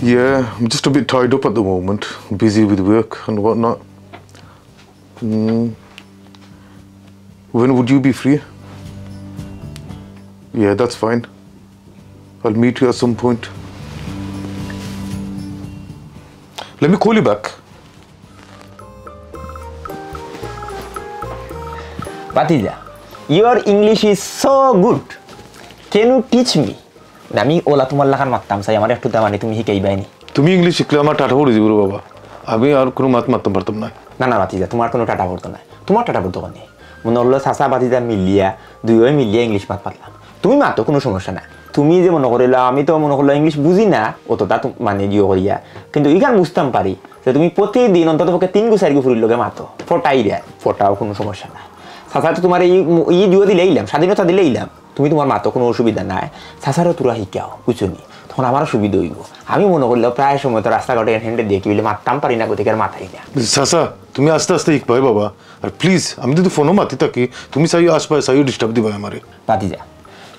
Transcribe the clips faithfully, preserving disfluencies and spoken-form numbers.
Yeah, I'm just a bit tied up at the moment, busy with work and whatnot. Mm. When would you be free? Yeah, that's fine. I'll meet you at some point. Let me call you back. ভাতিজা, your English is so good. Can you teach me? না, আমি অলা তুমার লাখান মাততাম চাই, আমারে একটু তা মানে তুমি হিকাইবায় নি। তুমি ইংলিশ শিখলে আমার টাটা পড়ি যিবো রে বাবা। আমি আর কুনু মাত মাততাম পারতাম নায়। না না ভাতিজা, তুমার কুনু টাটা পড়তো নায়। তুমার টাটা পড়তো কেনে? মনো অইলো চাচা ভাতিজা মিলিয়া, দুইওয়ে মিলিয়া ইংলিশ মাত মাতলাম। তুমি মাতো, কুনু সমস্যা নায়। তুমি যে মনো করিলাও, আমি তো মনো করলাও ইংলিশ বুজি না অততা, তু- মানে ইয়ো করিয়া। কিন্তু ইখান বুজতাম পারি যে তুমি প্রতিদিন অন্তত পক্ষে তিনগু চাইরগু ফুরির লগে মাতো। ফটাই দেয়, ফটাও, কুনু সমস্যা নায়। চাচা তো তুমারে ই ই দিও দিলাইলাম, স্বাধীনতা দিলাইলাম। তুমি তুমার মাতো, কুনু অসুবিধা নাই। চাচারেও থুড়া হিকাও, বুজছো নি? তখন আমারও সুবিধা অইবো। আমি মনো করলাও প্রায় সময় তো রাস্তাঘাটো এনহেনরে দেখি, অইলে মাততাম পারি না, গতিকে আর মাতাই না। চাচা, তুমি আস্তে আস্তে হিকবায় বাবা। আর please, আমি যুদি ফোনো মাতি থাকি, তুমি চাইও আসবায়, চাইও disturb দিবায় আমারে। ভাতিজা,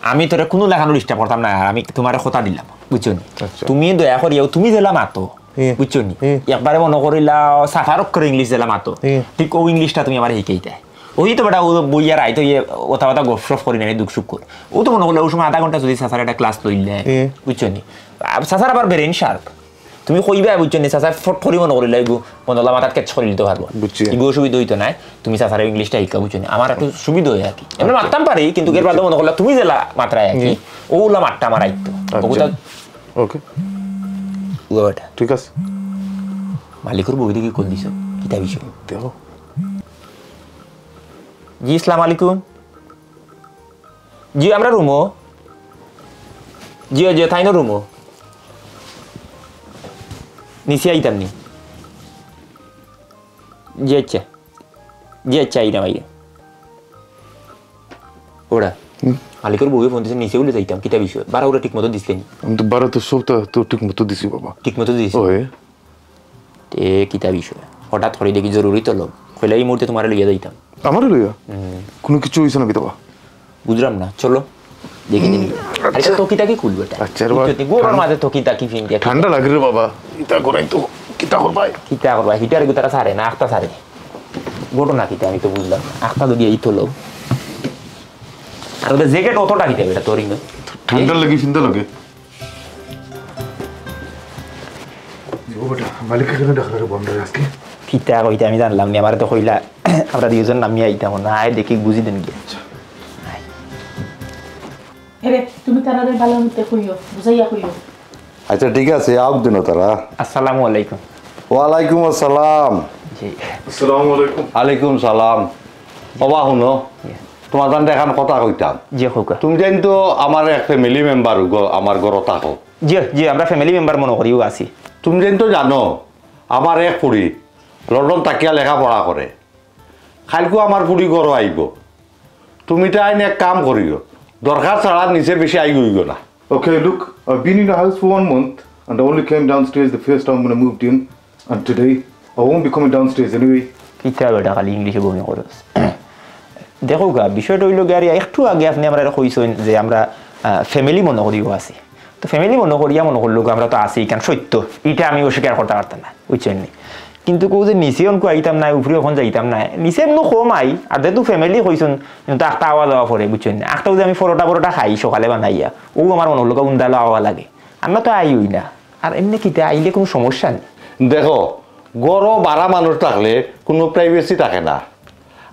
আমি তোরে কুনু লাখানো disturb করতাম না, আর আমি তুমারে কথা দিলাম, বুজছো নি? আচ্ছা। তুমি দয়া করিয়াও, তুমি যেলা মাতো, হুম। বুজছো নি? হুম। একবারে মনো করিলাও চাচার অক্ষরে ইংলিশ যেলা মাতো, হুম। ঠিক অউ ইংলিশটা তুমি আমারে হিকাইতায়। অউ তো বেটা, অউ বইয়া রাইত অইয়া অতা অতা গপসপ করি না, দুখ সুখ কর। অউ তো মনো করলাও অউ সময় আধা ঘন্টা যুদি চাচার একটা class লইলে, হুম। বুজছো নি? আর চাচার আবার brain sharp। তুমি কইবায়, বুজছো নি? চাচায় ফট করি মনো করিলাও ইগু মনো অইলো মাথাত catch করি নিতো পারবো। বুজছি। ইগু অসুবিধা অইতো নায়, তুমি চাচারে ইংলিশটা হিকাও, বুজছো নি? আমার একটু সুবিধা অয় আর কি। এমনে মাততাম পারি, কিন্তু এর বাদে মনো করলাও তুমি যেলা মাতরায় আর কি, হুম। অউলা মাতটা আমার আইতো। আচ্ছা। অগুতা OK। ও বেটা। ঠিক আছে। মালিকর বউরে দেখি call দিছো, কিতা বিষয়? দেখো। জি, আসসালামু আলাইকুম। জি, আমরা রুমো। জি, জি, তাইনও রুমো। নিচে আইতাম নি? জি, আচ্ছা। জি, আচ্ছা, আইরাম, আইরাম। ওরা, হুম? মালিকর বউয়ে ফোন দিছে, নিচে অইলে যাইতাম, কিতা বিষয়? ভাড়া ওরা ঠিক মতো দিছলে নি? আমি তো ভাড়া তো সবতা তো ঠিক মতো দিছি বাবা। ঠিক মতো দিছে? ওই। তে কিতা বিষয়? হঠাৎ করি দেখি জরুরি তলব। কইলা, "এই মুহূর্তে তুমারে লইয়া যাইতাম।" আমারে লইয়া? হুম। কুনু কিছু অইছে নাকি বাবা? বুজরাম না, চলো। দেখি দেখি। আরে, আচ্ছা। তকি তাকি খুলবে এটা। আচ্ছা, রে বাবা। বুজছো নি? গরমর মাঝে তকি তাকি ফিন দিয়া। ঠান্ডা লাগে রে বাবা। ইতা করাই তো, কিতা করবায়? কিতা করবায়? হিটার গুতারা ছাড়ে না, আখতা ছাড়ে। ঘটনা কিতা আমি তো বুজলাম না। আখতা যদি এই তলব। আর ওদের জ্যাকেট অতটা কিতা এটা তোর ইনো? ঠান্ডা লাগে, চিন্তা লাগে। ও বেটা, মালিকে কেনে ডাকলা রে বন্ধ আজকে? কিতা কইতা আমি জানলাম নি, আমারে তো কইলা, আমরা দুইজন নামিয়া আইতাম না, আয় দেখি বুজি দেন গিয়া। এরে, তুমি তারারে ভালা মতো কইও, বুঝাইয়া কইও। আচ্ছা, ঠিক আছে, আউক দিন তারা। আসসালামু আলাইকুম। ওয়ালাইকুম আসসালাম। জি। আসসালামু আলাইকুম। আলাইকুম সালাম। বাবা, হুনো, জি। তুমার জানতে এখন কথা কইতাম। জি, কউক্কা। তুমি জানো তো আমার এক family member গ-, আমার ঘরো থাকো। জি, জি, আমরা family member মনো করিও আছি। তুমি জানো তো জানো, আমার এক ফুড়ি লন্ডন থাকিয়া লেখাপড়া করে। কাইলকু আমার ফুড়ি ঘরো আইবো। তুমি তাইন এক কাম করিও, দরকার ছাড়া নিচে বেশি আই অইও না। Okay, look, I've been in the house for one month and I only came downstairs the first time when I moved in, and today I won't be coming downstairs anyway. কিতা বেটা খালি ইংলিশে বমি করস? দেখউক্কা, বিষয়টা অইলো গিয়া, একটু আগে আপনে আমরারে কইছইন যে আমরা, আহ, family মনো করিও আছি। তো family মনো করিয়া মনো করলো, আমরা তো আছি, ইখান সত্য, ইটা আমি অস্বীকার করতাম পারতাম না, বুজছইন নি? কিন্তু কও যে নিচে অনকু আইতাম না, উপরে অখন যাইতাম না, নিচে এমনে কম আই, আর যেহেতু family কইছইন, কিন্তু আখতা আওয়া যাওয়া পড়ে, বুজছইন নি? আখতাও যে আমি পরোটা পরোটা খাই সকালে বানাইয়া, অউ আমার মনো অইলো উন্দালো আওয়া লাগে, আমরা তো আই অই না। আর এমনে কিতা আইলে কুনু সমস্যা নি? দেখো, ঘরো বারা মানুষ থাকলে কুনু privacy থাকে না,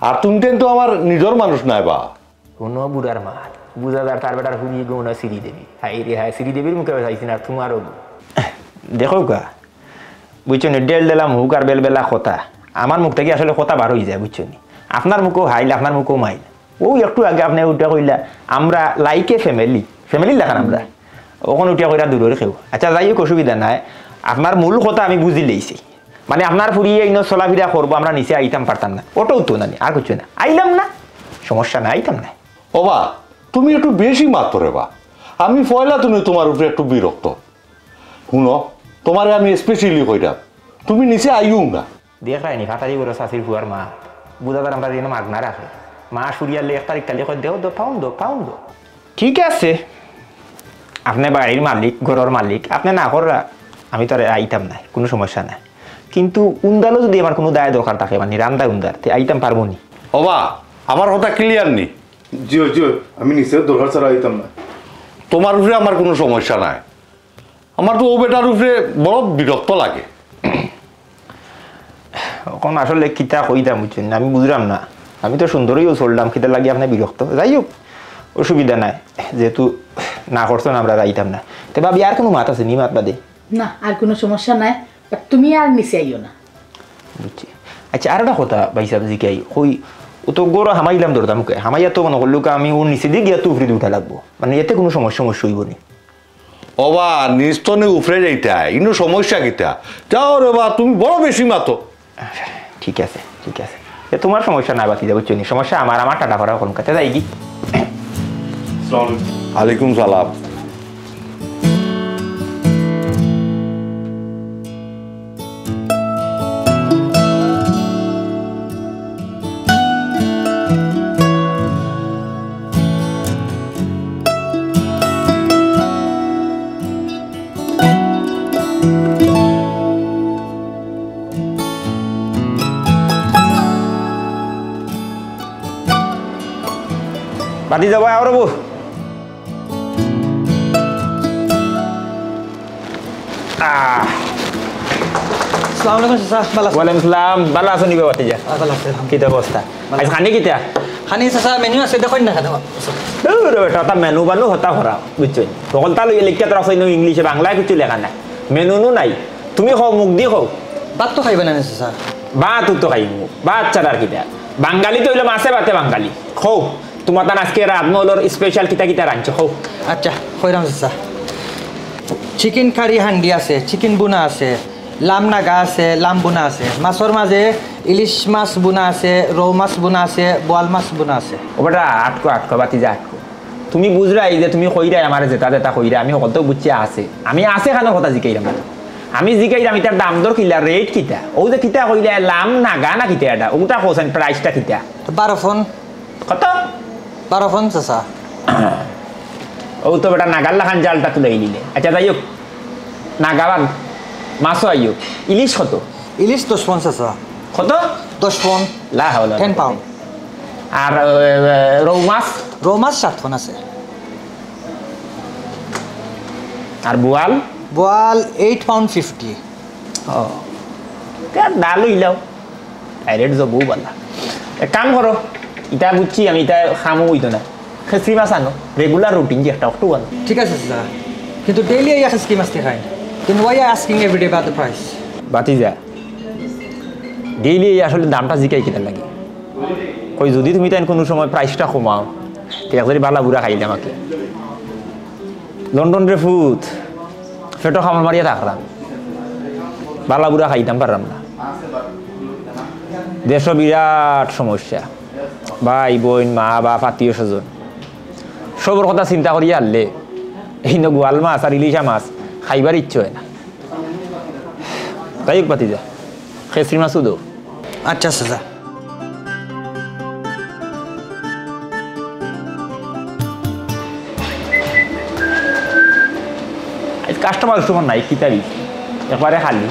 আর তুমি তাইন তো আমার নিজর মানুষ নায় বা। কুনু বুড়ার মাত। বুজা যার তার বেটার ফুড়ি গো না শ্রীদেবী। হায় রে হায়, শ্রীদেবীর মুখে চাইছি না, তুমারও গো। দেখউক্কা, বুজছো নি, ডেল ডেলা মুখ আর বেলবেলা কথা। আমার মুখ থাকি আসলে কথা বার অই যায়, বুজছো নি? আপনার মুখো হাইল, আপনার মুখো মাইল। অউ একটু আগে আপনে উঠিয়া কইলা, আমরা like a family, family লাখান আমরা। অখন উঠিয়া কইরা দূরর কেউ। আচ্ছা, যাই হউক, অসুবিধা নাই। আপনার মূল কথা আমি বুজি লইছি। মানে, আপনার ফুড়িয়ে ইনো চলাফিরা করবো, আমরা নিচে আইতাম পারতাম না। অটাউ তো না নি, আর কিচ্ছু না। আইলাম না, সমস্যা নাই, আইতাম না। ওবা, তুমি একটু বেশি মাতো রে বা। আমি পয়লা দিনু তুমার উপরে একটু বিরক্ত। হুনো, তুমারে আমি specially কইরাম, তুমি নিচে আইও না। দেখরায় নি, ফাতারি বড় চাচির ফুয়ার মা। বুজা যার আমরা যেন মাগ না রাখে। মাস ফুরিয়ালে এক তারিখ কালি কয়, "দেও, দেও, পাউন দেও, পাউন দেও।" ঠিক আছে, আপনে বাড়ির মালিক, ঘরর মালিক, আপনে না কররা, আমি তো আর আইতাম না, কুনু সমস্যা নাই। কিন্তু উন্দালো যুদি আমার কুনু দায় দরকার থাকে, মানে রান্দা উন্দার, তে আইতাম পারমু নি? ওবা, আমার কথা ক্লিয়ার নি? জি অয়, জি অয়, আমি নিচে দরকার ছাড়া আইতাম না। তুমার উপরে আমার কুনু সমস্যা নাই, আমার তো অউ বেটার উপরে বড় বিরক্ত লাগে। অখন আসলে কিতা কইতাম বুঝছইন নি, আমি বুঝরাম না। আমি তো সুন্দরইউ চলরাম, কিতা লাগি আপনে বিরক্ত? যাই হউক, অসুবিধা নাই, যেহেতু না করছইন আমরা যাইতাম না। তে ভাবি, আর কুনু মাত আছে নি, মাত বাদে? না, আর কুনু সমস্যা নাই। আর তুমি আর নিচে আইও না। বুঝছি। আচ্ছা, আর একটা কথা ভাইসাব জিকাই, কই, অউ তো ঘরো হামাইলাম দরজা মুখে, হামাইয়া তো মনো করলু কি আমি অউ নিচেদি গিয়া তো উপরেদি উঠা লাগবো, মানে এতে কুনু সমস্যা, সমস্যা অইবো নি? ওবা, নিচ তনে উপরে যাইতায়, ইনো সমস্যা কিতা? যাও রে বা, তুমি বড় বেশি মাতো। ঠিক আছে, ঠিক আছে। এ, তুমার সমস্যা নাই ভাতিজা, বুঝছো নি? সমস্যা আমার, আমার টাটা ফারা অখন কাছে যাইগি। আসসালামু আলাইকুম। ওয়ালাইকুম সালাম। বাতি যাবো, আও রবো। আহ। আসসালামু আলাইকুম চাচা, ভালা আছইন? ওয়ালাইকুম সালাম, ভালা আছো নি বা ভাতিজা? আহ, ভালা আছি, আলহামদুলিল্লাহ। কিতা অবস্থা? ভালা। আইজ খানি কিতা? খানি চাচা, মেনু আছে, দেখইন না খানি। দূর বেটা, অতা মেনু বানু হতা করা, বুঝছো নি? হকলতা লইয়া লেখিয়া তো রাখছো, ইনো ইংলিশে, বাংলায় কিচ্ছু লেখা নাই। মেনু নু নাই। তুমি কও, মুখদি কও। ভাত তো খাইবা না নি চাচা? ভাত তো খাইমু, ভাত ছাড়া আর কিতা? বাঙালি তো অইলো মাছে ভাতে বাঙালি। কও, তুমার তান আইজকে রান্ধনর special কিতা কিতা রানছো, কও। আচ্ছা, কইরাম চাচা। Chicken curry হান্ডি আছে, chicken বুনা আছে, লাম নাগা আছে, লাম বুনা আছে। মাছর মাঝে ইলিশ মাছ বুনা আছে, রউ মাছ বুনা আছে, বোয়াল মাছ বুনা আছে। ও বেটা, আটকো, আটকো, ভাতিজা, আটকো। তুমি বুঝরায় যে তুমি কইরায় আমারে যেতা যেতা কইরায়, আমি হকলতাউ বুঝছি আছে। আমি আছে খানোর কথা জিকাইরাম না। আমি জিকাইরাম ইতার দাম দর কিলা, rate কিতা? অউ যে কিতা কইলায়, লাম নাগা না কিতা এটা? অউটা কওছাইন, price টা কিতা? বারো পন। কত? বারো পন চাচা। অউ তো বেটা নাগার লাখান জালটা তুলাই নিলে। আচ্ছা, যাই হউক, নাগা বাদ, মাছও আইও। ইলিশ কত? ইলিশ দশ পন চাচা। কত? দশ পন। লা হাওলা। Ten pound। আর, এ, এ, রউ মাছ? রউ মাছ সাত পন আছে। আর বোয়াল? বোয়াল eight pound fifty। ও। তে ডাল অইলাও। Direct জবো বালা। এক কাম করো, ইতা বুঝছি আমি, ইতা খামো অইতো না। খেসরি মাছ আনো, regular routine যে একটা, অকটু আনো। ঠিক আছে চাচা, কিন্তু daily আইয়া খেসরি মাছ খাইন। Then why you asking every day about the price? ভাতিজা, daily এই আসলে দামটা জিকাই কিতার লাগি? কই, যুদি তুমি তাইন কুনু সময় price টা কমাও, তে এক জরি বালা বুরা খাইলাম আগে। লন্ডন রে ফুত, পেটো কামড় মারিয়া থাকরাম, বালা বুরা খাইতাম পাররাম না। দেশো বিরাট সমস্যা, ভাই, বইন, মা, বাপ, আত্মীয় স্বজন, সবর কথা চিন্তা করিয়া হারলে এইন বোয়াল মাছ আর ইলিশা মাছ খাইবার ইচ্ছা অয় না। যাই হউক ভাতিজা, খেসরি মাছও দেও। আচ্ছা, আচ্ছা, যা। আইজ customer উস্টমার নাই, কিতা দিছি? একবারে খালি।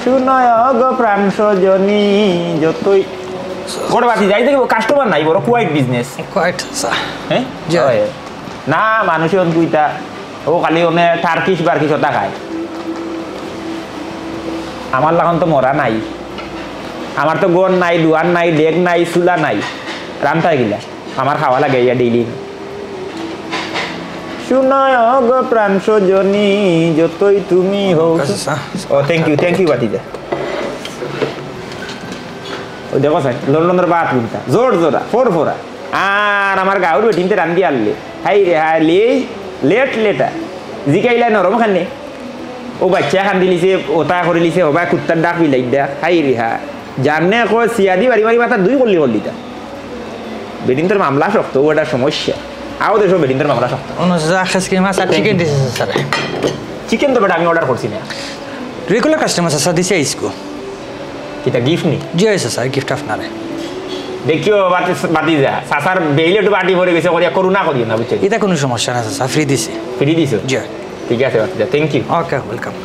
শুনয় গো প্রাণ সজনী, যতই করে বাতি যাই দেখি, customer নাই, বড় quiet business। Quiet, sir। হ্যাঁ? জি। অয়। না, মানুষে অন কইতা, ও খালি অনে টার্কিশ বার্কিশ অতা খায়। আমার লাখান তো মরা নাই। আমার তো ঘর নাই, দুয়ার নাই, ডেক নাই, চুলা নাই। রান্তায় গিলা। আমার খাওয়া লাগে ইয়া daily। শুনয় গো প্রাণ সজনী, যতই তুমি হও। আচ্ছা, আচ্ছা। ও, thank you, thank you, ভাতিজা। ও দেখো স্যার, লন্ডনর ভাত কিনতা, জোর জোরা, ফোর ফোরা। আর আমার গাঁওর বেটিন্তে রান্দি আনলে। হায় রে হায়, লেই, লেট লেটা। জিকাইলা নরম খানে। ও বাচ্চা কান্দিলিছে, ওতা করিলিছে, হবায় কুত্তার ডাক বিলাইর ডাক। হায় রে হায়। জানে কয় সিয়াদি বাড়ি মারি মাথা দুই কল্লি কল্লিতা। বেটিন্তর মামলা শক্ত, ও একটা সমস্যা। আও দেশো বেটিন্তর মামলা শক্ত। অনুজা খেসকি মাছ আর chicken দিছে স্যার। Chicken তো বেটা আমি order করছি না। Regular customer স্যার, দিছে আইজকু। কিতা gift নি? জি অয় স্যার, gift আপনারে। দেখিও বাতি, বাতি যা। চাচার বেইলে একটু বাটি পড়ে গেছে, করিয়া করুণা করিও না, বুঝছো? ইতা কুনু সমস্যা না স্যার, free দিছি। Free দিছো? জি। ঠিক আছে, বাচ্চা, thank you. Okay, welcome.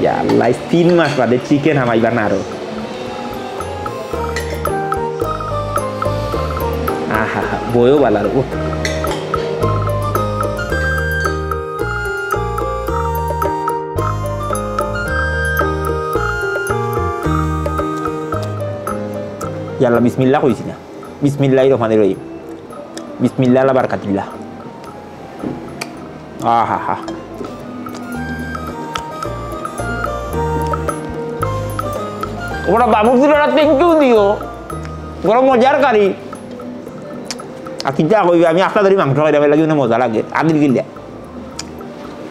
ইয়া আল্লাহ, তিন মাস বাদে চিকেন হামাইবা না আরো। আহা হা, বইও বালার। উহ। ইয়া আল্লাহ, বিসমিল্লাহ কইছি না। বিসমিল্লাহির রহমানির রহিম। বিসমিল্লাহ আলা বারকাতিল্লাহ। আহা হা। ওরা বাবুর্চিরে thank you দিও। বড় মজার কারি। আর কিতা কইবে, আমি আস্তা ধরি মাংস খাইলাম, এর লাগি অনেক মজা লাগে। আদিল গিলা।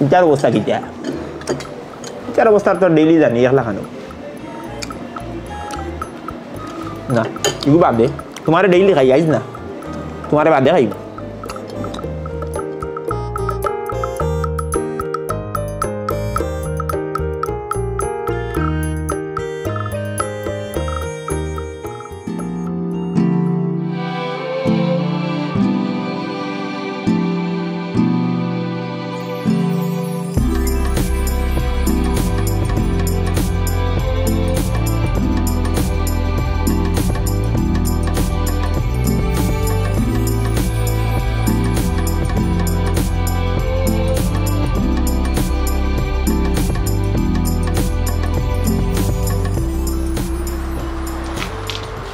ইটার অবস্থা কিতা? ইটার অবস্থা তো ডেইলি জানি, একলা খানো। না, ইগু বাদে। তোমারে ডেইলি খাই, আইজ না। তোমারে বাদে খাই।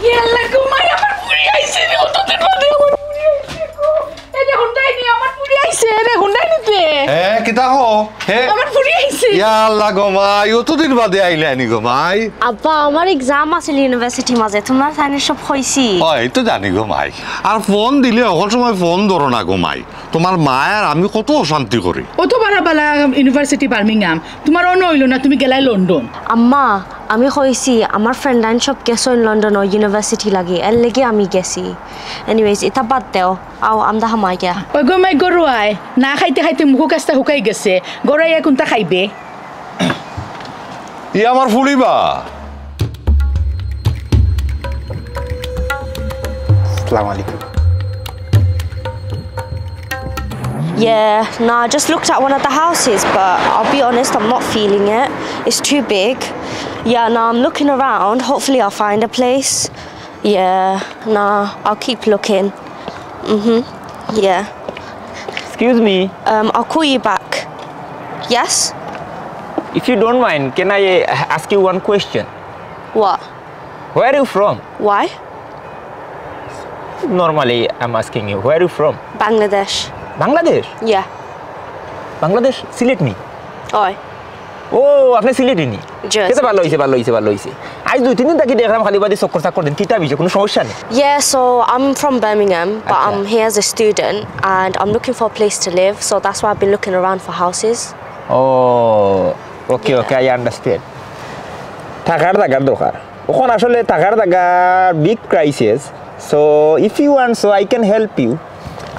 ইয়াল্লা গো মাই, আমার ফুড়ি আইছে রে, অতদিন বাদে আমার ফুড়ি আইছে গো। এ দেখুন ডাইনি, আমার ফুড়ি আইছে রে, দেখুন ডাইনিতে। হ্যাঁ, কিতা হো? হে? আমার ফুড়ি আইছে। ইয়া আল্লাহ গো মাই, অতদিন বাদে আইলায়নি গো মাই। আব্বা, আমার এক্সাম আছিল ইউনিভার্সিটির মাঝে, তোমরা জানি সব কইছি। ওই তো জানি গো মাই। আর ফোন দিলে হকল সময় ফোন ধরো না গো মাই। তোমার মায় আর আমি কত অশান্তি করি। অত বালা বালা ইউনিভার্সিটি বার্মিংহাম, তোমার অনো অইলো না, তুমি গেলায় লন্ডন। আম্মা, আমি কইছি, আমার ফ্রেন্ডাইন সব গেছইন লন্ডনো ইউনিভার্সিটি লাগি, এর লাগি আমি গেছি। এনিওয়েজ, ইতা বাদ দেও, আও, আমরা হামাই গিয়া। ওই গো মাই গরু আয়, না খাইতে খাইতে মুখ কাছটা হুকাই গেছে, গরু আইয়া কোনটা খাইবে? ই আমার ফুড়িবা। আসসালামু আলাইকুম। Yeah, nah, I just looked at one of the houses, but I'll be honest, I'm not feeling it. It's too big. Yeah, nah, I'm looking around. Hopefully, I'll find a place. Yeah, nah, I'll keep looking. Mm-hmm. Yeah. Excuse me. Um, I'll call you back. Yes? If you don't mind, can I uh, ask you one question? What? Where are you from? Why? Normally, I'm asking you, where are you from? Bangladesh. Bangladesh? Yeah. Bangladesh? Sylhet ni? Oi. ও, আপনি সিলেটি নি? Yes. সেটা ভালো হইছে, ভালো হইছে, ভালো হইছে। আজ দুই তিন দিন থাকি দেখলাম খালি বাদে চক্কর চাক্কর দিন, কিতা বিষয়, কোনো সমস্যা নেই? Yeah, so I'm from Birmingham, but আচ্ছা। I'm here as a student and I'm looking for a place to live, so that's why I've been looking around for houses. O, okay, okay, I understand. থাকার জাগার দরকার। ওখান আসলে থাকার জাগার big crisis. So, if you want, so I can help you.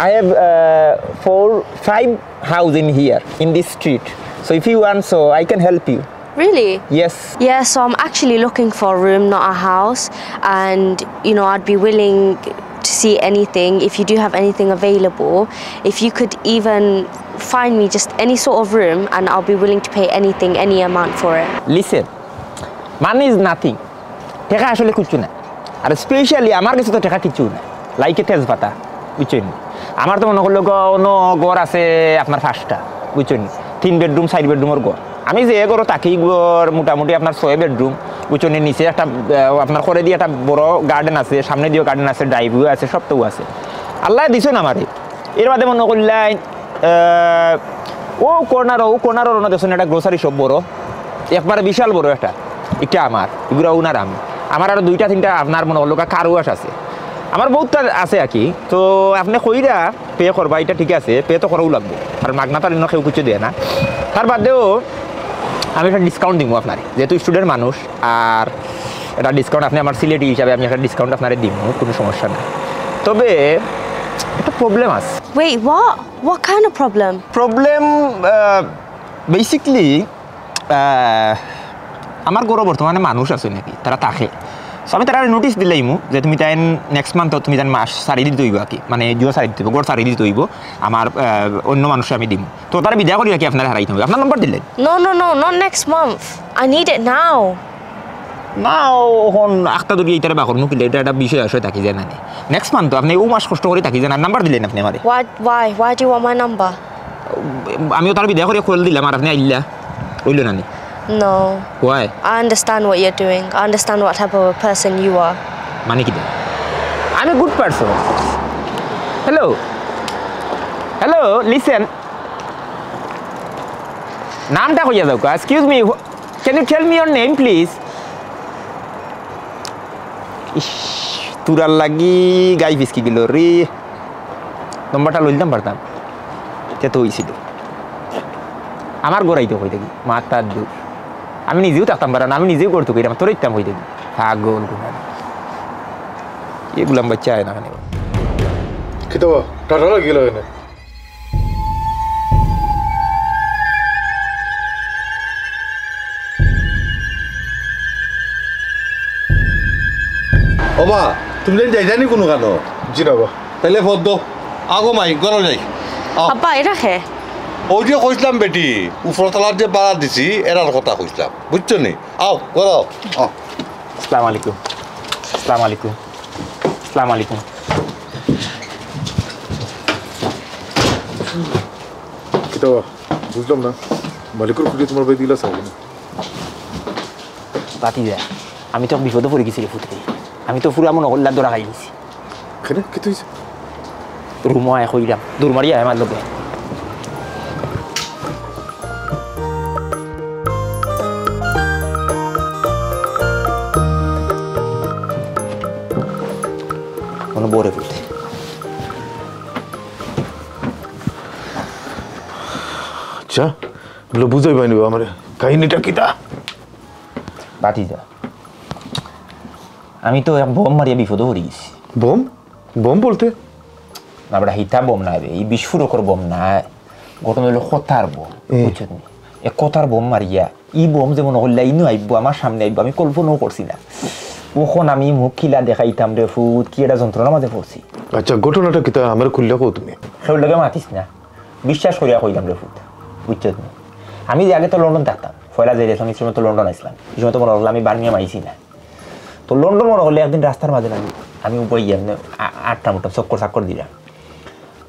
I have uh, four, five house in here, in this street. So, if you want, so I can help you. Really? Yes. Yeah, so I'm actually looking for a room, not a house. And, you know, I'd be willing to see anything if you do have anything available. If you could even find me just any sort of room, and I'll be willing to pay anything, any amount for it. Listen, money is nothing. টেকা আসলে কিচ্ছু না। আর specially আমার কাছে তো টেকা কিচ্ছু না। লাইকে তেজপাতা, বুঝছইন নি? আমার তো মনো করলো গো, অনো ঘর আছে আপনার পাঁচটা, বুঝছইন নি? তিন বেডরুম, চাইর বেডরুমর ঘর। আমি যে ঘরো থাকি, ঘর মোটামুটি আপনার ছয় বেডরুম, বুঝছইন নি? নিচে একটা, আহ, আপনার করেদি একটা বড় গার্ডেন আছে, সামনেদিও গার্ডেন আছে, ড্রাইভওয়ে আছে, সবতাউ আছে। আল্লায় দিছইন আমারে। এর বাদে মনো করলাইন, আহ, ও কর্নারো, ও কর্নারর অনো দেখছইন একটা গ্রোসারি শপ বড়, একবারে বিশাল বড় একটা। ইটা আমার, ইগুলা ওনার আমি। আমার আরো দুইটা তিনটা আপনার মনো করলো car wash আছে। আমার বউততা আছে আর কি। তো আপনে কইরা পে করবা, ইটা ঠিক আছে, পে তো করাউ লাগবো, কারণ মাগনা তো আর ইনো কেউ কিচ্ছু দেয় না। তার বাদেও আমি একটা discount দিমু আপনারে, যেহেতু student মানুষ, আর একটা discount আপনে আমার সিলেটি হিসাবে আমি একটা discount আপনারে দিমু, কোনো সমস্যা নাই। তবে একটা problem আছে। Wait, what? What kind of problem? Problem, আহ, basically, আহ, আমার ঘরো বর্তমানে মানুষ আছে নাকি, তারা থাকে। So আমি তারারে নোটিশ দিলাইমু যে তুমি তাইন নেক্সট মান্থ তুমি তাইন মাস ছাড়ি দিতে অইবো আর কি, মানে জিও ছাড়ি দিতে অইবো, ঘর ছাড়ি দিতে অইবো, আমার আহ, অন্য মানুষরে আমি দিমু। তো তারা বিদায় করিয়া কি আপনারে হারাইতে অইবো? আপনার নাম্বার দিলেন? No, no, no, not next month. I need it now. না, অখন আখতা ধরি ইতারে বার করমু কিলা, ইটা একটা বিষয় আসলে থাকি যায় না। নেক্সট মান্থ তো আপনি ও মাস কষ্ট করি থাকি যায় না, নাম্বার দিলেন আপনি আমারে। Why, why, why do you want my number? আমিও তার বিদায় করি কল দিলাম আর আপনি আইলা, অইলো না নি? No. Why? I understand what you're doing. I understand what type of a person you are. মানে কিতা? I'm a good person. Hello, hello, listen. নামটা কইয়া যাও কা? Excuse me, can you tell me your name, please? ইস, তোরার লাগি গাই ফিসকি গেল রে। নম্বরটা লইতাম পারতাম, তে তো অইছিল। আমার ঘর আইতে কই থাকি, মাথার দূর। আমি নিজেও থাকতাম পারা না, আমি নিজেও করতে কইরাম, তোর ইতাম কই থাকি। পাগল কোনার। এ গুলাম বাচ্চা আয় না কেনে? কিতা বা? টাটা লাগি গেল কেনে? ওবা, তুমি যেন যাইতানি কোনো কানো? জি না বা। তাইলে পথ দাও। আগো মাই, ঘরো যাই। আও। আব্বা, এটা খে? ওই যে কইছিলাম বেটি, উপরতলার যে ভাড়া দিছি, এরার কথা কইছিলাম। বুঝছো নি? আও, ঘরো আও। আও। আসসালামু আলাইকুম। আসসালামু আলাইকুম। আসসালামু আলাইকুম। কিতা বা? বুঝলাম না। মালিকর খুঁজে তোমার বাড়ি দিলা চাও না? বাতি যা, আমি তো বিপদে পড়ি গেছি রে ফুটকে। আমি তো পুরা মনো করলাম ধরা খাই গেছি। কেনে? কিতা অইছে? রুমো আয় কইরাম, দৌড় মারি আয় আমার লগে। মনো বরে ফুটে। আচ্ছা, বলে বুঝাই পাইনি বা আমারে। কাহিনীটা কিতা? বাতি যা, আমি তো এক বোম মারিয়া বিপদে পড়ি গেছি। বোম? বোম বলতে? না বেটা, হিতা বোম না রে, ই বিস্ফোরকর বোম না। ঘটনা অইলো কথার বোম, এ। বুঝছো তুমি? এ কথার বোম মারিয়া, ই বোম যেমন হল্লা ইনো আইবো, আমার সামনে আইবো, আমি কল্পনাও করছি না। অখন আমি মুখ কিলা দেখাইতাম রে ফুত, কি একটা যন্ত্রণার মাঝে পড়ছি। আচ্ছা, ঘটনাটা কিতা? আমার খুললে কও তুমি। কেউর লগে মাতিস না, বিশ্বাস করিয়া কইলাম রে ফুত, বুঝছো তুমি? আমি যে আগে তো লন্ডন থাকতাম, পয়লা যে রেশন সময় তো লন্ডন আইছিলাম, এই সময় তো মনে হলো আমি বার্মিংহাম আইছি না। তো লন্ডন মনে হলে একদিন রাস্তার মাঝে আমি, আমি উবাই গিয়া এমনি আ-, আটটা মোটা চক্কর চাক্কর দিলাম।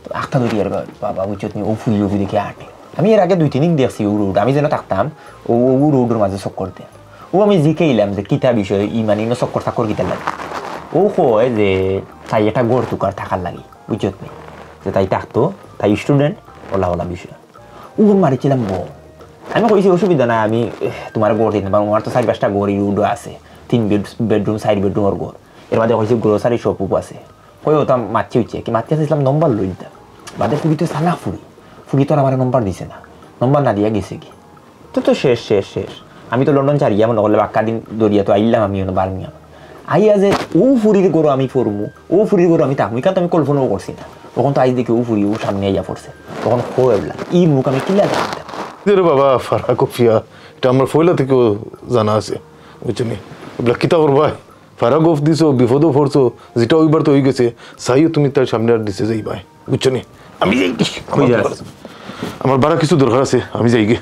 তো আখতা ধরি আর বা-, বাবা, বুঝছো তুমি, ও ফুরি, ও ফুরি দেখি আটে। আমি এর আগে দুই তিন দিন দেখছি ও রোড, আমি যেন থাকতাম, ও, ও, ও রোডের মাঝে চক্কর দেয়। ও আমি জিকাইলাম যে কিতা বিষয়, ই মানে ইনো চক্কর চাক্কর কিতা লাগে। ও কয় যে তাই একটা ঘর তুকার থাকার লাগি, বুঝছো তুমি? যে তাই থাকতো, তাই স্টুডেন্ট, ওলা ওলা বিষয়। ও মারিছিলাম বোম। আমি কইছি, "অসুবিধা নাই, আমি, এহ, তোমার ঘর দিতে পারবো, আমার তো চারি পাঁচটা ঘর এই রোডও আছে, তিন বেড-, বেডরুম, চার বেডরুমর ঘর।" এর বাদে কইছি, "গ্রোসারি শপ উপ আছে।" কই ওটা মাতছি হইছে, কি মাতছি আসলাম নম্বর লই দিতাম। বাদে ফুরি তো চালাক ফুরি, ফুরি তো আর আমার নম্বর দিছে না, নম্বর না দিয়া গেছে কি। তো, তো শেষ, শেষ, শেষ। আমি তো লন্ডন ছাড়িয়া মনে করলে বাক্কা দিন দরিয়া তো আইলাম আমি অনো বার্মিংহাম। আইয়া যে ও ফুরির ঘরো আমি পড়মু, ও ফুরির ঘরো আমি থাকমু, ইখান তো আমি কল্পনাও করছি না। তখন তো আইজ দেখি ও ফুরি ও সামনে আইয়া পড়ছে। তখন কো এবলা, ই মুখ আমি কিলা দেখতাম? রে বাবা, ফারা কফিয়া, এটা আমার পয়লা থেকেও জানা আছে, বুঝছো নি? এবলা কিতা করবায়? ফারা গফ দিছো, বিপদও পড়ছো, যেটা অইবার তো অই গেছে, চাইও তুমি তার সামনে আর দিছে যাইবায়, বুঝছো নি? আমি যাই, আমার কই যাস? দরকার আছে। আমার বারা কিছু দরকার আছে, আমি যাই গে।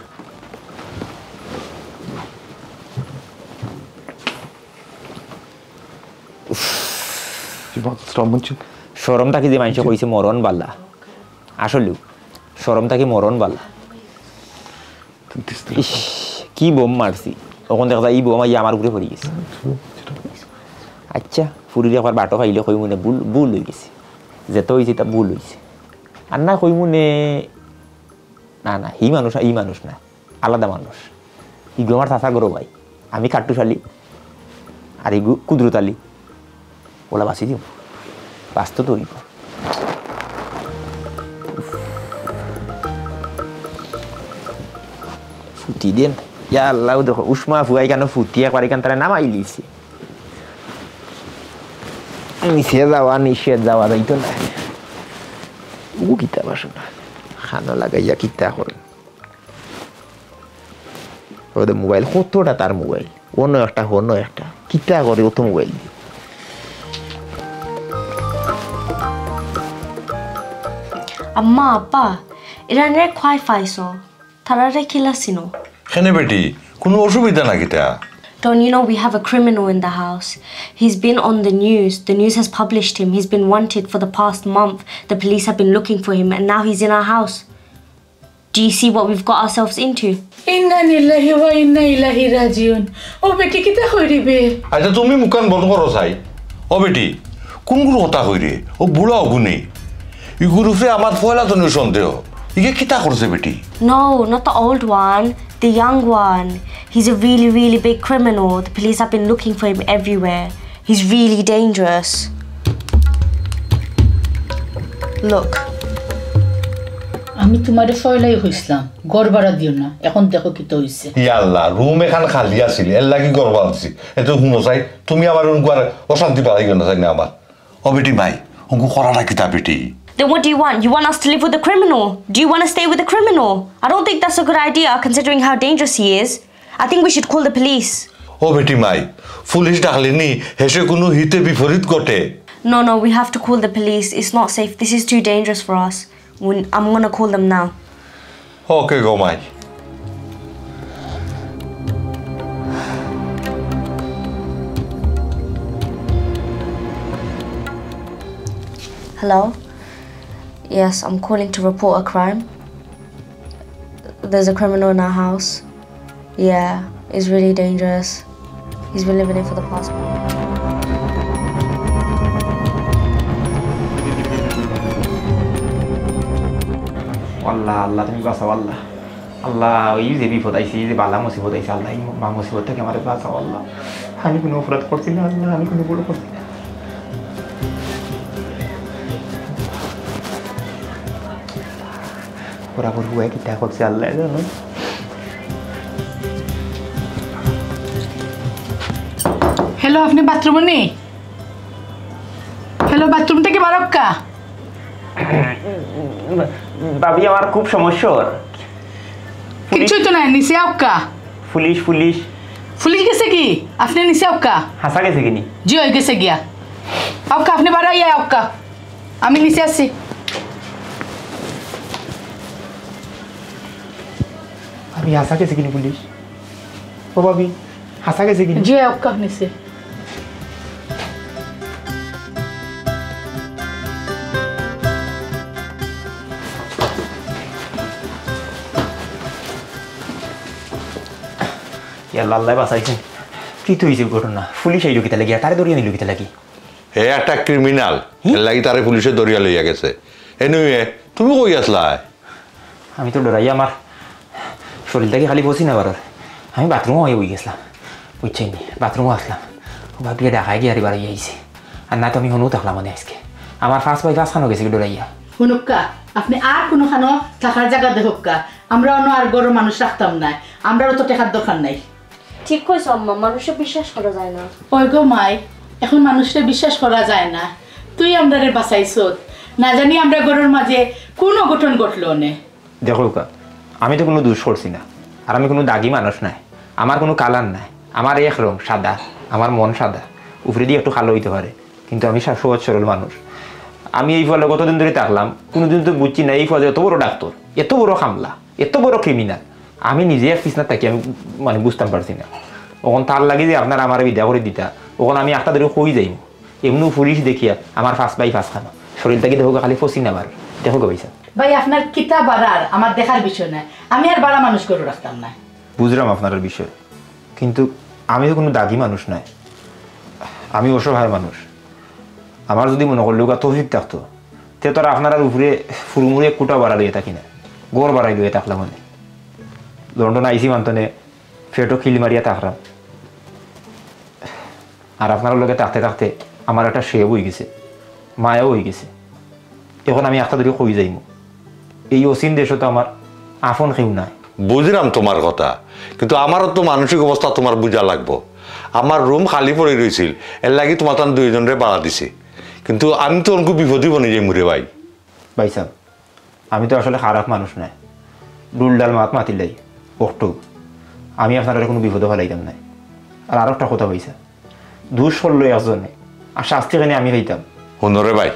কি বাত, শ্রাবণ সিং? শরম থাকি যে মানষে কইছে মরণ বালা, আসলেও শরম থাকি মরণ বালা। ইস, কি বোম মারছি, অখন দেখা যায় ই বোম আইয়া আমার উপরে পড়ি গেছে। আচ্ছা, ফুরির একবার বাটো পাইলে কইমুনে ভুল, ভুল অই গেছে, যেটা অইছে ইটা ভুল অইছে। আর না কইমুনে, না, না, হি মানুষ, ই মানুষ না, আলাদা মানুষ। ইগু আমার চাচা গরো ভাই, আমি কাট্টুশ আলী, আর ইগু কুদরত আলী। ওলা বাঁচি দিও, বাঁচতে তো অইব। ফুটি দেন, ইয়া আল্লাহ, দেখো, উষ্মা ফুয়াই কেন ফুটি একবার এখান তারা নামাই লিছে। নিচে যাওয়া, নিচে যাওয়া যাইতো না। ও কিতা বাসনা, খানো লাগাইয়া কিতা করে। ওদের মোবাইল, কতটা তার মোবাইল, অন্য একটা, অন্য একটা। কিতা করে অত মোবাইল দিয়া? আম্মা, আব্বা, এরারে কই পাইছো? তারারে কিলা চিনো? কেনে বেটি, কুনু অসুবিধা না কিতা? Don't you know we have a criminal in the house? He's been on the news. The news has published him. He's been wanted for the past month. The police have been looking for him, and now he's in our house. Do you see what we've got ourselves into? ইন্না লিল্লাহি ওয়া ইন্না ইলাইহি রাজিউন। ও বেটি, কিতা কইরে বে? আচ্ছা, তুমি মুখখান বন্ধ করো চাই। ও বেটি, কুনগুর কথা কইরে? ও বুড়া অগুনে। ইগুর উপরে আমার পয়লা তনে সন্দেহ। ইগে কিতা করছে বেটি? No, not the old one, the young one. He's a really, really big criminal. The police have been looking for him everywhere. He's really dangerous. Look. আমি তুমারে পয়লাই কইছলাম, ঘর ভাড়া দিও না। এখন দেখো কিতা অইছে। ইয়া আল্লাহ, রুম এখান খালি আছিল, এরলাগি ঘর ভাড়া দিছি। এত হুনো চাই, তুমি আমার উনকু আর অশান্তি বাড়াইও না চাই না আমার। ও বেটি মাই, উনকু করাটা কিতা বেটি? Then what do you want? You want us to live with a criminal? Do you want to stay with a criminal? I don't think that's a good idea, considering how dangerous he is. I think we should call the police. ও বেটি মাই, পুলিশ ডাকলে নি হেষে কুনু হিতে বিপরীত ঘটে। No, no, we have to call the police. It's not safe. This is too dangerous for us. We- I'm gonna call them now. Okay go my. Hello? Yes, I'm calling to report a crime. There's a criminal in our house. Yeah, he's really dangerous. He's been living here for the past month. আল্লাহ, আল্লাহ, তুমি বাঁচাও, আল্লাহ। আল্লাহ, এই যে বিপদ আইছে, এই যে বালা মুসিবত আইছে, আল্লাহ, এই মা মুসিবত থাকি আমারে বাঁচাও, আল্লাহ। আমি কুনু অপরাধ করছি না, আল্লাহ, আমি কুনু ভুল করছি না। বরাবর হুয়াই কিতা করছে, আল্লাহ জানো। হ্যালো, আপনে বাথরুমো নি? হ্যালো, বাথরুম থাকি বারউক্কা। ভাবি, আমার খুব সমস্যা অর। কিচ্ছু তো নাই, নিচে আউক্কা। Police, police. পুলিশ গেছে গি? আপনে নিচে আউক্কা। হাছা গেছে গি নি? জি, অয় গেছে গিয়া। আউক্কা, আপনে বারইয়া আউক্কা। আমি নিচে আছি। ভাবি, হাছা গেছে গি নি পুলিশ? ও ভাবি, হাছা গেছে গি নি? জি, আউক্কা নিচে। ইয়া আল্লাহ, আল্লাহ বাঁচাইছে। কিতা অইছে ঘটনা? পুলিশ আইলো কিতা লাগি? আর তারে ধরিয়া নিলো কিতা লাগি? হে একটা ক্রিমিনাল, হি? এর লাগি তারে পুলিশে ধরিয়া লইয়া গেছে। Anyway, তুমি কই আছলায়? আমি তো ডরাইয়া আমার শরীর থাকি খালি পসিনা বারর। আমি বাথরুমো অইয়া বই গেছলাম, বুঝছইন নি? বাথরুমো আছলাম, ও ভাবিয়ে ডাকায় গিয়া আর বারইয়া আইছে। আর না তো আমি হনো থাকলাম অনে আইজকে। আমার পাঁচ বাই পাঁচখানো গেছে গি ডরাইয়া। হুনুক্কা, আপনে আর কুনুখানো থাকার জাগা দেখউক্কা। আমরা অনো আর ঘরর মানুষ রাখতাম নায়, আমরারও তো টেকার দরকার নাই। ঠিক কইছো আম্মা, মানুষরে বিশ্বাস করা যায় না। ওই গো মাই, এখন মানুষরে বিশ্বাস করা যায় না। তুই আমরারে বাঁচাইছত, না জানি আমরার ঘরর মাঝে কুন অঘটন ঘটলো অনে। দেখউক্কা, আমি তো কুনু দুষ করছি না, আর আমি কুনু দাগি মানুষ নায়, আমার কুনু কালার নায়, আমার এক রং সাদা, আমার মন সাদা, উপরেদি একটু কালো অইতে পারে, কিন্তু আমি সা-, সহজ সরল মানুষ। আমি এই ফুয়ার লগে কতদিন ধরি থাকলাম, কুনুদিন তো বুঝছি না এই ফুয়া যে এত বড় ডাক্তর, এত বড় কামলা, এত বড় ক্রিমিনাল। আমি নিজে এক ফিছনাত থাকি আমি মানে বুঝতাম পারছি না। অখন তার লাগি যে আপনারা আমারে বিদায় করি দিতা, অখন আমি একটা ধরি কই যাইমু। এমনেউ পুলিশ দেখিয়া আমার পাঁচ বাই পাঁচখানো। শরীর থাকি দেখউক্কা খালি পসিনা বার। দেখউক্কা ভাইসাব। ভাই, আপনার কিতা বাড়ার আমার দেখার বিষয় নায়। আমি আর বাড়া মানুষ ঘরো রাখতাম নায়। বুঝরাম আপনারার বিষয়, কিন্তু আমি তো কুনু দাগি মানুষ নায়, আমি অসহায় মানুষ। আমার যুদি মনো করলে অউক্কা তৌফিক থাকতো, তে তো আর আপনারার উপরে ফুরুমুরু এক কুটা বাড়া লইয়া থাকি না, ঘর বাড়াই লইয়া থাকলাম অনে। লন্ডন আইছি মানতনে, ফেটো খিল মারিয়া থাকরাম। আর আপনারার লগে থাকতে থাকতে আমার একটা সেব অইগেছে, মায়াও অইগেছে। অখন আমি একটা ধরি কই যাইমু। এই অচিন দেশো তো আমার আপন কেউ নাই। বুঝরাম তুমার কথা, কিন্তু আমারও তো মানসিক অবস্থা তুমার বুঝা লাগবো। আমার রুম খালি পড়ি রইছিল, এরলাগি তুমার তান দুইজনরে বাড়া দিছি। কিন্তু আমি তো অনকু বিপদি বনি যাইমু রে ভাই। ভাইসাব, আমি তো আসলে খারাপ মানুষ নায়, ডুলডাল মাত মাতিলাই, অকটু। আমি আপনারারে কুনু বিপদো ফালাইতাম নায়। আর আরো একটা কথা ভাইসাব, দুষ করলো একজনে, আর শাস্তি কেনে আমি খাইতাম? হুনো রে ভাই,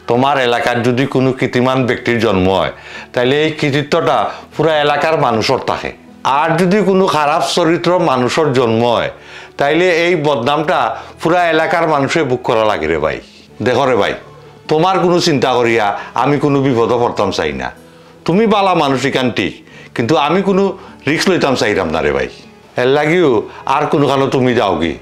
তোমার এলাকার যুদি কুনু কীর্তিমান ব্যক্তির জন্ম অয়, তাইলে এই কৃতিত্বটা পুরা এলাকার মানুষর থাকে। আর যুদি কুনু খারাপ চরিত্র মানুষর জন্ম অয়, তাইলে এই বদনামটা পুরা এলাকার মানুষে ভোগ করা লাগে রে ভাই। দেখো রে ভাই, তোমার কুনু চিন্তা করিয়া আমি কুনু বিপদো পড়তাম চাই না। তুমি বালা মানুষ ইখান ঠিক, কিন্তু আমি কুনু রিস্ক লইতাম চাইরাম না রে ভাই। এর লাগিও আর কুনু খানো তুমি যাওগি।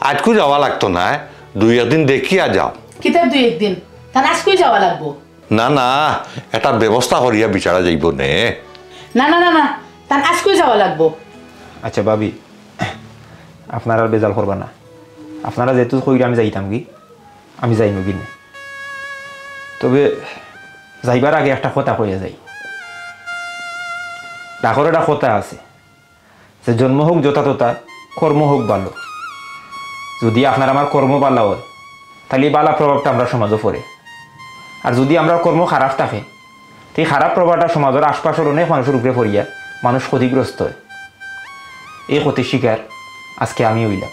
আইজকু যাওয়া লাগতো নায়, দুই একদিন দেখিয়া যাও। কিতা দুই একদিন? তান আইজকুই যাওয়া লাগবো। না, না, একটা ব্যবস্থা করিয়া বিচারা যাইবো নে। না, না, না, না, তান আইজকুই যাওয়া লাগবো। আচ্ছা ভাবি, আপনারা আর বেজাল করবা না। আপনারা যেহেতু কইরা আমি যাইতামগি, আমি যাইমুগি নে। তবে যাইবার আগে একটা কথা কইয়া যাই। ডাকর একটা কথা আছে যে, "জন্ম হোক যথা তথা, কর্ম হোক ভালো।" যুদি আপনার আমার কর্ম ভালা অয়, তাইলে এই ভালা প্রভাবটা আমরার সমাজো পড়ে। আর যুদি আমরার কর্ম খারাপ থাকে, তে এই খারাপ প্রভাবটা সমাজর আশপাশর অনেক মানুষর উপরে পড়িয়া মানুষ ক্ষতিগ্রস্ত অয়। এই ক্ষতির শিকার আইজকে আমি অইলাম।